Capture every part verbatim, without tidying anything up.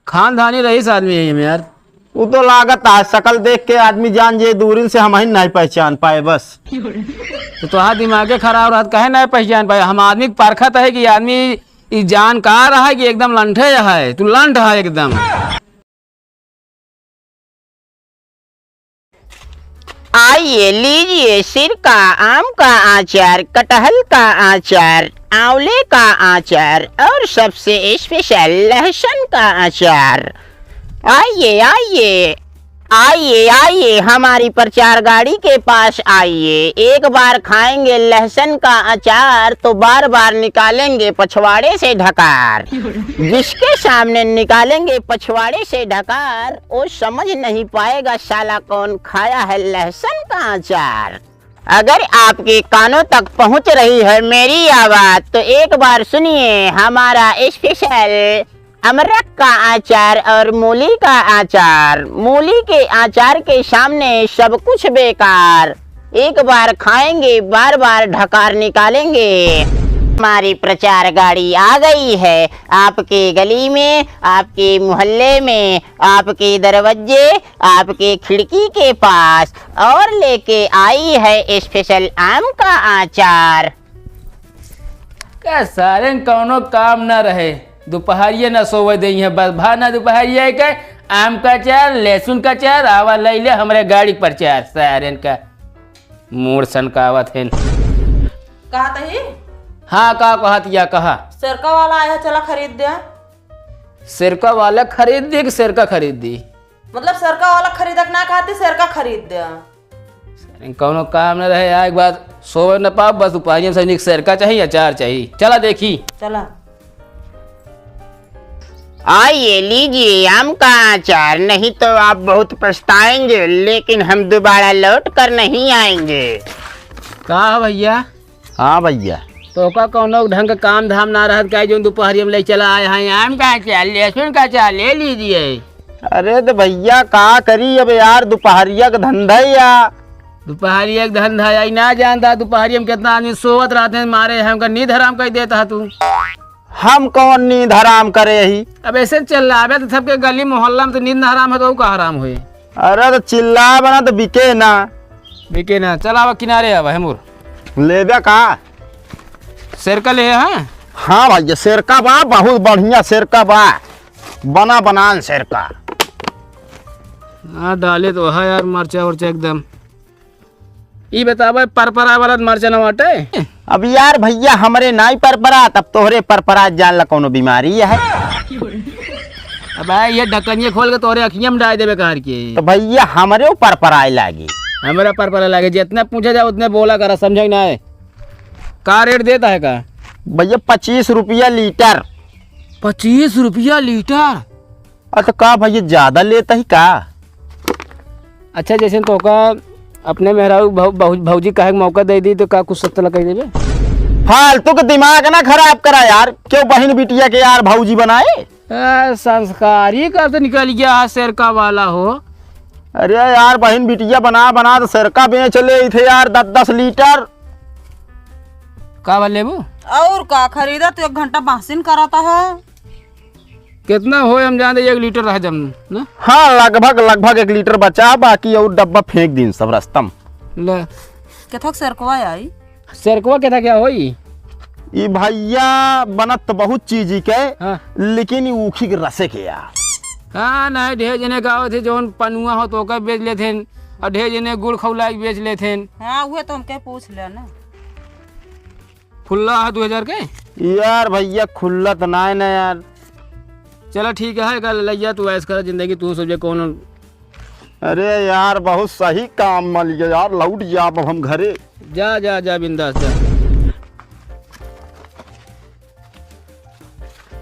खानदानी रईस आदमी है ये यार। वो तो लागत है, शकल देख के आदमी जान जे, दूरिन से हमहिन नहीं पहचान पाए बस। तो तोहार दिमागे खराब रहत, काहे नहीं पहचान पाए? हम आदमी के परखत है कि आदमी ई जान का रहा है कि एकदम लंठे है, तू लंठ है एकदम। आइए, लीजिए सिरका, आम का अचार, कटहल का अचार, आंवले का अचार और सबसे स्पेशल लहसुन का अचार। आइए, आइए, आइए, आइए, हमारी प्रचार गाड़ी के पास आइए। एक बार खाएंगे लहसुन का अचार तो बार बार निकालेंगे पछवाड़े से ढकार। जिसके सामने निकालेंगे पछवाड़े से ढकार, वो समझ नहीं पाएगा साला कौन खाया है लहसुन का अचार। अगर आपके कानों तक पहुंच रही है मेरी आवाज, तो एक बार सुनिए हमारा स्पेशल अमरक का अचार और मूली का अचार। मूली के अचार के सामने सब कुछ बेकार। एक बार खाएंगे, बार बार ढकार निकालेंगे। हमारी प्रचार गाड़ी आ गई है आपके गली में, आपके मोहल्ले में, आपके दरवाजे, आपके खिड़की के पास, और लेके आई है स्पेशल आम का अचार। का सारेन कौनो काम ना रहे, दुपहरिया ना सोवे देइहैं, बस भा ना दुपहरिया के आम का अचार, लहसुन का अचार, आवा लई ले हमरे गाड़ी पर अचार, सारेन का मूड़ सनकावत हैं। कहत ही? हाँ, का कहत या कहा? सिरका वाला आया, चला खरीद दे। सिरका वाला खरीद दी कि सिरका खरीद दी? मतलब सिरका वाला खरीदक ना कहती, सिरका खरीद दे। सारेन कौनो काम न रहे, आए के बाद सोवे न पाओ, बस दुपहरिया में सैनिक सिरका चाहिए, अचार चाहिए। चला देखी। चला। आइए, लीजिए आम का अचार, नहीं तो आप बहुत पछताएंगे, लेकिन हम दोबारा लौट कर नहीं आएंगे। का है भैया? हाँ भैया। तोका कौनो ढंग का काम धाम ना रहत का, जौन दुपहरिया में ले चला आए हैं? आम का अचार, लहसुन का अचार ले लीजिए। अरे तो भैया का करी अब यार, दुपहरिया का धंधा है या। दुपहरिया का धंधा है, ई ना जानता दुपहरिया में कितना आदमी सोवत रहते हैं, मारे हमका नींद हराम कर देता है तू। हम कौन नींद हराम करे ही? अब ऐसे चिल्लावे तो सबके गली मोहल्ला में तो नींद हराम है, तो का हराम होई? अरे तो चिल्लावे ना तो बिके ना। बिके ना। चल आवा किनारे आवा, हेमूर। लेबे का? सिरका ले, हाँ? हाँ भैया, सिरका बा, बहुत बढ़िया सिरका बा, बना बनान सिरका। हाँ, डाले तो है यार मरचा उरचा एकदम। ई बतावा, परपरा वाला मरचा न बाटे? अब यार भैया, हमरे नाई परपरा, तब तोहरे परपरा जान ला कौनो बीमारी है। अब भाई, ये ढक्कनिया खोल के तोहरे अखिया में डाल देबे कार के। तो भैया, हमरे ऊपर परपराए लागी। हमरा परपराए लागे, जितना पूछा जाए उतने बोला करा, समझे ना है? का रेट देता है का? भैया, पच्चीस रुपया लीटर। पच्चीस रुपया लीटर? अरे तो का भैया, ज्यादा लेता ही का? अच्छा, जैसे तोका अपने मेहरारू भौ-, भौ-, भौजी कहे के मौका दे दी, तो का कुछ सस्ता लगा देबे? फालतू के दिमाग ना खराब करा यार, क्यों बहन बिटिया के यार भौजी बनाए? ए, संस्कारी कब से निकल गया है सिरका वाला हो? अरे यार, बहन बिटिया बना बना तो सिरका बेच ले थे यार, दस दस लीटर। का बा लेबू? और का खरीदा, तू एक घंटा बासिन कराता है। कितना होए हम जानते, एक लीटर रह जम ना? हाँ, लगभग, लगभग एक लीटर बचा, बाकी और डब्बा फेंक दीन सब रस्ता में। ले। केथक सेरकवा आई? सेरकवा केथा क्या होई? ई भैया बनत तो बहुत चीज ही के, हाँ। लेकिन ई ऊखी के रसे के यार। हाँ, नहीं, ढेर जने का होते, जौन पनुआ हो तो ओकर बेच लेते हैं, और ढेर जने गुड़ खौला के बेच लेते हैं। हाँ, उहे तो हमके पूछ ले ना। खुल्ला है दो हजार के? यार भैया, खुल्ला तो ना है ना यार। चला ठीक है, कल लैया तू ऐश कर जिंदगी, तू सोचे कौन। अरे यार, बहुत सही काम मिल गया यार, लौट जाब अब हम घरे। जा, जा, जा, बिंदास जा।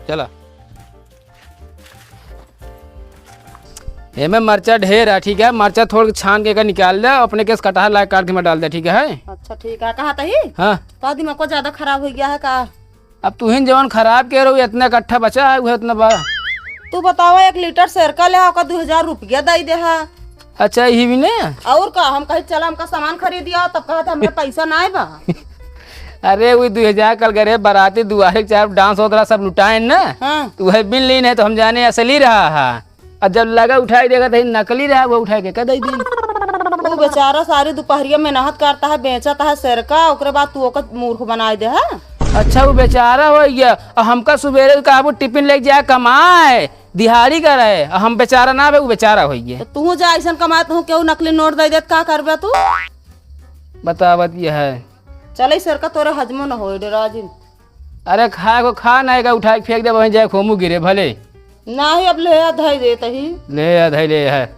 चला। एमे मरचा ढेर है, ठीक है? मरचा थोड़ के छान के एका निकाल दे, अपने केस कटहर लाके काट के में डाल दे, ठीक है? अच्छा, ठीक है। कहा तही? हाँ। तो दिमाग को ज्यादा खराब हो गया है का? अब तुहिन जवन खराब के रहो, इतना इकट्ठा बचा है, उहे इतना बा। तू बतावा, एक लीटर सेरका ले, ओका दो हजार रुपया दई दे हा। अच्छा, यही भी ने? और का, हम कही चला, हमका सामान खरीद आओ, तब कहा था, "हमरा पैसा ना बा।" अरे, वही दुई हजार कल गए रहे, बराती दुआरे के चार dance होत रहा, सब लुटाए न। हाँ। तो वही बिन लीन है, तो हम जाने असली रहा है। और जब लगा उठाए देखा, तो नकली रहा, वो उठाए के कह दे दिन। वो बेचारा सारी दोपहरिया मेहनत करता है, बेचता है सेरका, ओकरे बाद तू ओकर मूर्ख बनाए दे है। अच्छा, वो बेचारा हो गया, और हमका सुबेरे कहा, वो टिफिन लेके जाए कमाए, दिहाड़ी करे, और हम बेचारा ना बे, वो बेचारा हो गया। तो तू जा ऐसन कमाए, तू केहू नकली नोट दे देत, का करबे तू? बतावत ये है। चल, ई सरका तोरे हजमो न होए, डेरा जिन। अरे, खाए को खा, ना का उठाए के फेंक दे, वहीं जाए खोमू गिरे भले। नाही, अब ले आ, धई देत ही। ले आ, धई ले है।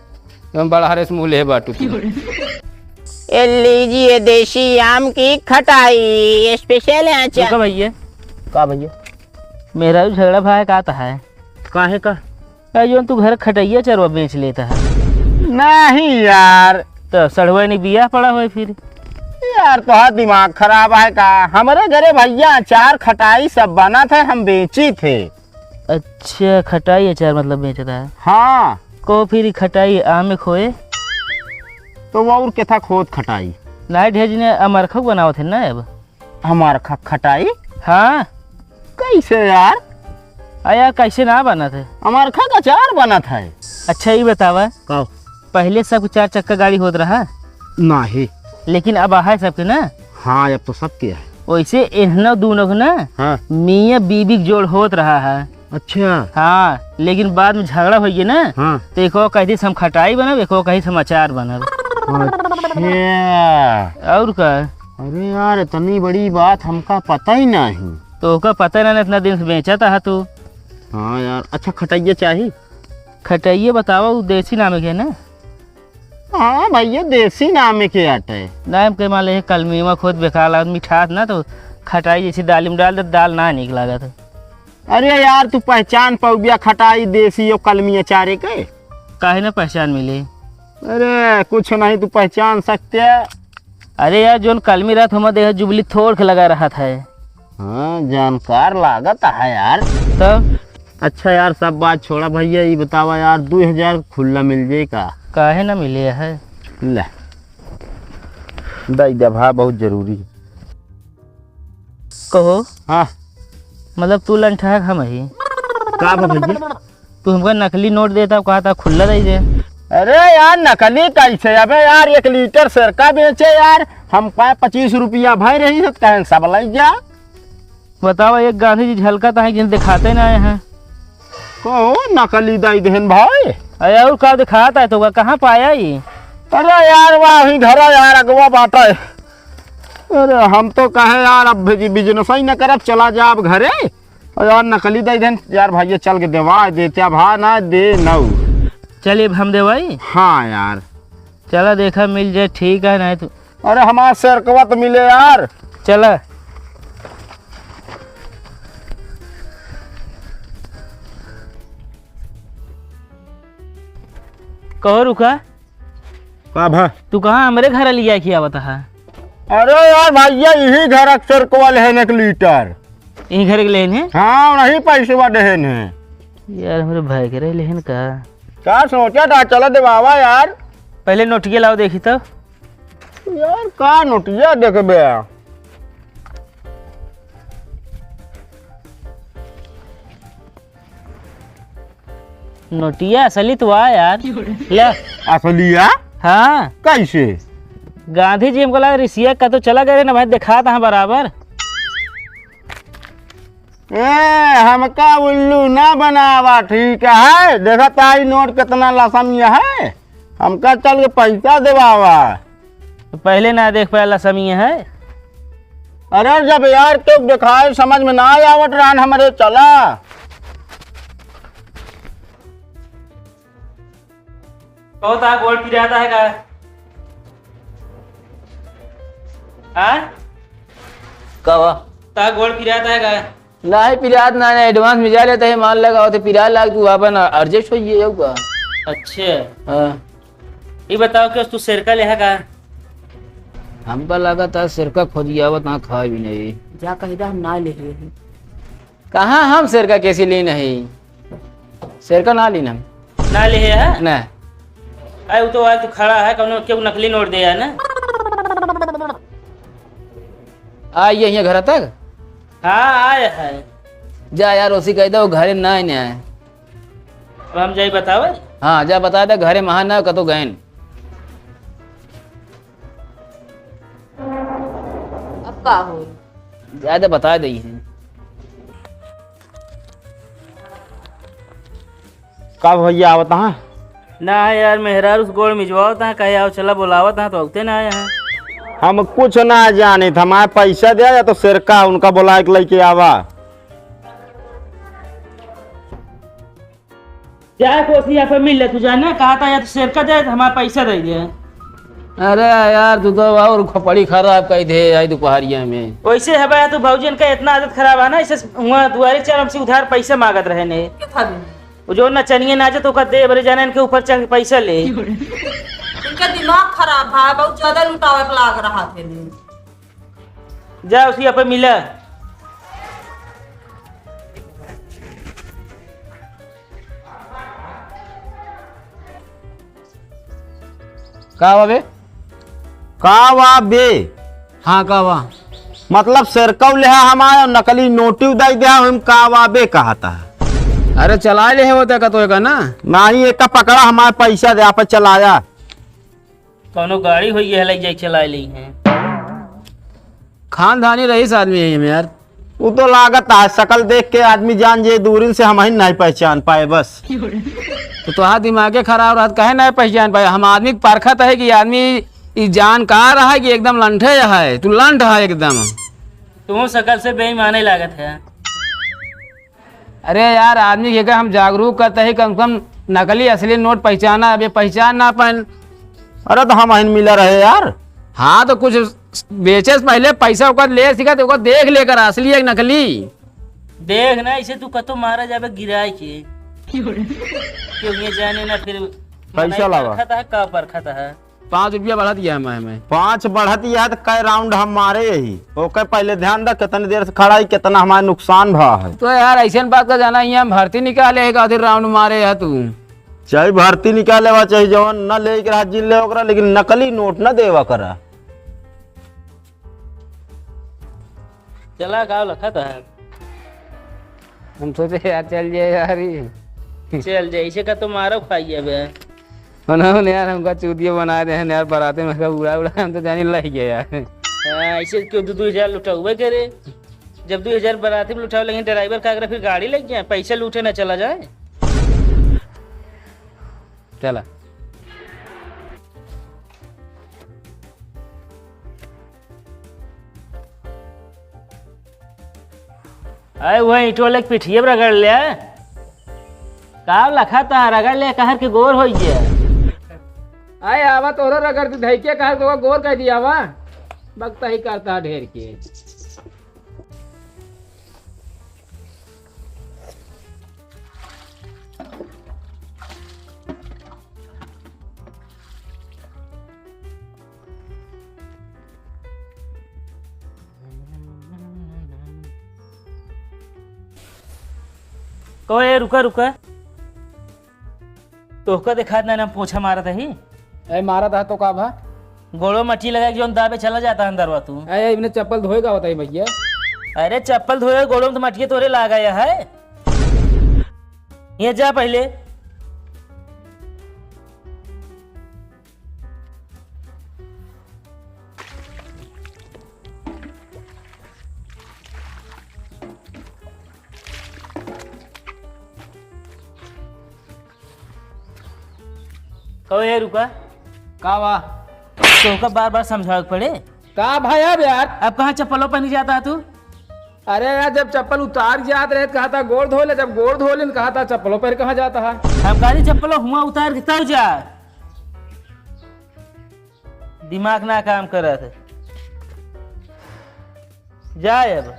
तुम बड़ा हरेस मुँह ले बाटू तू। ये लीजिए देसी आम की खटाई, special है अचार। रुका भैया। का भैया? मेरा भी झगड़ा भाई का आता है। काहे का? अरे, जौन तू घर खटैया चरवा बेच लेता है। नहीं यार। तो सड़ुआ नहीं बिया पड़ा होए फिर। यार, तोहार दिमाग खराब है का? हमरे घरे भैया अचार खटाई सब बनत है, हम बेची थे। अच्छा, खटाई अचार मतलब बेचता है? हाँ। को फिर खटाई आमे खोए? तो वो और केथा खोत खटाई? नाइट है जिन्हें अमरखा बनावत है ना अब। अमरखा खटाई? हाँ। कैसे यार? आ यार, कैसे ना बनत है? अमरखा का अचार बनत है। अच्छा, ये बतावा। का? पहले सब चार चक्का गाड़ी होत रहा। नाही। लेकिन अब है सबके ना। हाँ, अब तो सबके है। वैसे एहनो दूनो के ना, हाँ। मियाँ बीबी के जोड़ होत रहा है। अच्छा। हाँ, लेकिन बाद में झगड़ा हो गया ना, हाँ। तो एको कहिस हम खटाई बनब, एको कहिस हम अचार बनब। अच्छा। और का? अरे यार, इतनी बड़ी बात हमका पता ही नहीं। तो ओका पता ना, इतना दिन से बेचत है तू। हाँ यार, अच्छा खटैया चाही? खटैया बतावा, उ देसी नामे के है ना? हाँ भैया, देसी नामे के आटे। नाम के मान ले कलमीवा खोत बेकार लागत, मिठास ना तो खटाई जैसी दाल में डाल दे, दाल ना निक लागत। अरे यार, तू पहचान पउबिया खटाई देसी और कलमी अचारे के? काहे ना पहचान मिले? अरे कुछ नहीं, तू पहचान सकते। अरे यार, जोन कलमी रहत हमा देह जुबली थोड़ के लगा रहत है। हाँ, जानकार लागत है यार। तब? अच्छा यार, सब बात छोड़ा भैया, ये बतावा यार, दो हजार खुल्ला मिल जाए का? काहे ना मिले है? ले, दे दे भा, बहुत जरूरी है। कहो। हाँ। मतलब तू लंठा है, हम ही। का बा भैया? तू हमका नकली नोट देता, कहा था खुल्ला दे दे। अरे यार, नकली कैसे? अबे यार, एक लीटर सिरका बेचे यार, हम पाए पच्चीस रुपया भय रही है, कहें सब लग जा। बताओ, एक गांधी जी झलकत है, जिन दिखाते ना आए हैं। कहो, नकली दाई देहन भाई। अरे और का दिखाता है तो का, कहाँ पाया ये? अरे यार, वाह ही घर यार, अगवा बाटा है। अरे हम तो कहे यार, अब बिज-, बिजनेस ही न करब, चला जा अब घरे। और यार, नकली दे देन यार, भैया चल के देवा देते, अब हाँ ना दे नौ। चलिए, अब हम देवाई। हाँ यार। चला, देखा मिल जाए, ठीक है, नहीं तो। अरे, हमार सेरकवा तो मिले यार। चला। कहो रुका। का भा? तू कहाँ हमरे घर लिया के आवत है? अरे यार भैया, यही घर अक्सर को लेहन एक लीटर। यही घर के लेहन है? हाँ, वही पैसवा देहन है। यार, हमरे भाई के रहे लेहन का? का सोचा था, चला देवावा यार। पहले नोटिया लाओ देखी तो। यार, का नोटिया देखबे? नोटिया असली तो आ यार। ले। असलिया? हाँ। कैसे? गांधी जी हमको लगा रिसिया का तो चला गए ना भाई, दिखाता है बराबर। ए, हमका उल्लू ना बनावा, ठीक है? देखा ताई नोट कितना लसमिया है, हमका चल के पैसा देवावा। तो पहले ना देख पाया लसमिया है। अरे जब यार तो दिखाए समझ में ना आवत रहन हमरे, चला। कहो ता गोड़ पिराता है का? हाँ? का बा? ता गोड़ पिराता है का? नाही पिरात ना, ना advance में जा लेता है, माल लगाओ तो पिरा लाग तू अपन adjust हो ये का? अच्छा। हाँ। ये बताओ कि तू सिरका लेहा का? हमका लगा था सिरका खोदियावत ना खाए भी नहीं। जा कह दे हम ना ले लिए हैं। कहाँ हम सिरका कैसे लेन है? सिरका ना लेन हम। ना ले है? ना। अरे वो तो आज तू खड़ा है, कौनो केहू नकली नोट दे है ना? आइ गए हियाँ घर तक? हाँ, आए हैं। जा यार, ओसी कहि दे, वो घरे नाहीं आए। अब हम जाई बतावे? हाँ, जा बताइ दे, घरे महा ना कतो गएन। अब का होई? जा दे, बताइ दे ही। का भइया आवत हैं? ना यार, मेहरारू से गोड़ मिजवावत हैं, कहे आओ चला बोलावत हैं, तो अउते ना आए हैं। हम कुछ ना जानित, हमार पैसा द्या या तो सेरका उनका बोलाइ के लइके आवा। जा कोसी यहाँ पे मिल ले, तू जाना कहा था या तो सेरका दे, हमार पैसा दइ दे। अरे यार, तू तो और खोपड़ी खराब कइ दे आई दुपहरिया में। वैसे है भाई, तू भौजी इनका इतना आदत खराब है ना, इसे हुआ दुआरे चार हमसे उधार पैसा मांगत रहे ने। के था दिन? वो जो नचनिया नाचत ओकर दे, बोले जाने इनके ऊपर चढ़ के पैसा ले। इनका दिमाग खराब है, बहुत ज्यादा लुटावे के लाग रहा थे ने। जा उसी यहाँ पे मिला। का बा बे? का बा बे? हाँ, का बा? मतलब, सेरकौ लेहा हमार नकली नोटिव दइ द्या, हम का बा बे कहता। अरे, चलाइ लेहे होते का तो एका ना? नाहीं, एका पकड़ा, हमार पैसा द्या, आप चलाया। कौनो गाड़ी होई है, लइ जाई, चलाइ लेइ हैं। खानदानी रईस आदमी है हम यार। उ तो लागत है, सकल देख के आदमी जान जे, दूरिन से हमहिन नाहीं पहचान पाए बस। तो तोहार दिमागे खराब रहत, काहे नाहीं पहचान पाए? हम आदमी के परखत है कि आदमी ई जानकार है कि एकदम लंठे है, तू लंठ है एकदम। तू सकल से बेईमाने लागत है। अरे यार, आदमी के का हम जागरूक करते ही, कम से कम नकली असली नोट पहचाना, अब ये पहचान ना पाएन। अरे तो हमहिन मिला रहे यार। हाँ, तो कुछ बेचे से पहले पैसा ओकर ले सीखा, तो ओकर देख लेकर असली है कि नकली। देख ना, इसे तू कतो मारा जाबे गिराए के। क्यों ये जाने ना फिर पैसा लावा। परखत है, का परखत है? पाँच रुपया बढ़त गया है मैं, मैं। पाँच बढ़त गया है तो कै राउंड हम मारे यही। ओके, पहले ध्यान दा, कितनी देर से खड़ा ही, कितना हमारा नुकसान भा है। तो यार, ऐसे बात का जाना ही, हम भर्ती निकाले है, आधे राउंड मारे है तू। चाहे भर्ती निकाले वा, चाहे जवन न ले के रहा, जिन ले ओकरा, लेकिन नकली नोट न देवा करा। चला, का लखत है? हम सोचे यार चल जाए यार ही। चल जाए, इसे का तो मारो खाइए बे। होना होने यार, हमका चूतिया बनाइ देहेन यार, बराते में का उड़ा उड़ा, हम तो जानी लइ गए यार। हाँ, ऐसे क्यों दो दो हजार लुटावे करे? जब दो हजार बराती में लुटावे लगे, ड्राइवर का अगर फिर गाड़ी लग जाए, पैसा लूटे ना चला जाए। चला। अरे वह ईंटो लेके पिठिए पर रगड़ ले। का लखा ता रगड़ ले, कहर के गोर होइ गया। अरे आवा तोरो रगड़ दी धई के, कहर के गोर कह दिया वा। बकता ही करता ढेर के। कहो, ए, रुका, रुका। तोहका देखात ना, ना पोछा मारत ही। ए, मारत है तो का भा? गोड़ो मट्टी लगा के जौन दाबे चला जाता अंदरवा तू। ए, इन्हें चप्पल धोए का बताई भैया? अरे, चप्पल धोए, गोड़ो में तो मट्टिए तोरे लागा है। ये जा पहले। कहो, ए रुका। का बा? तोहका बार बार समझावे के पड़े। का भाई अब यार? अब कहाँ चप्पलो पहन के जाता है तू? अरे यार, जब चप्पल उतार के जात रहे तो कहा था गोड़ धो ले, जब गोड़ धो ले तो कहा था चप्पलो पहन कहाँ जाता है? हम कहा थी चप्पलो हुआ उतार के तब जा। दिमाग ना काम करत। जाए अब।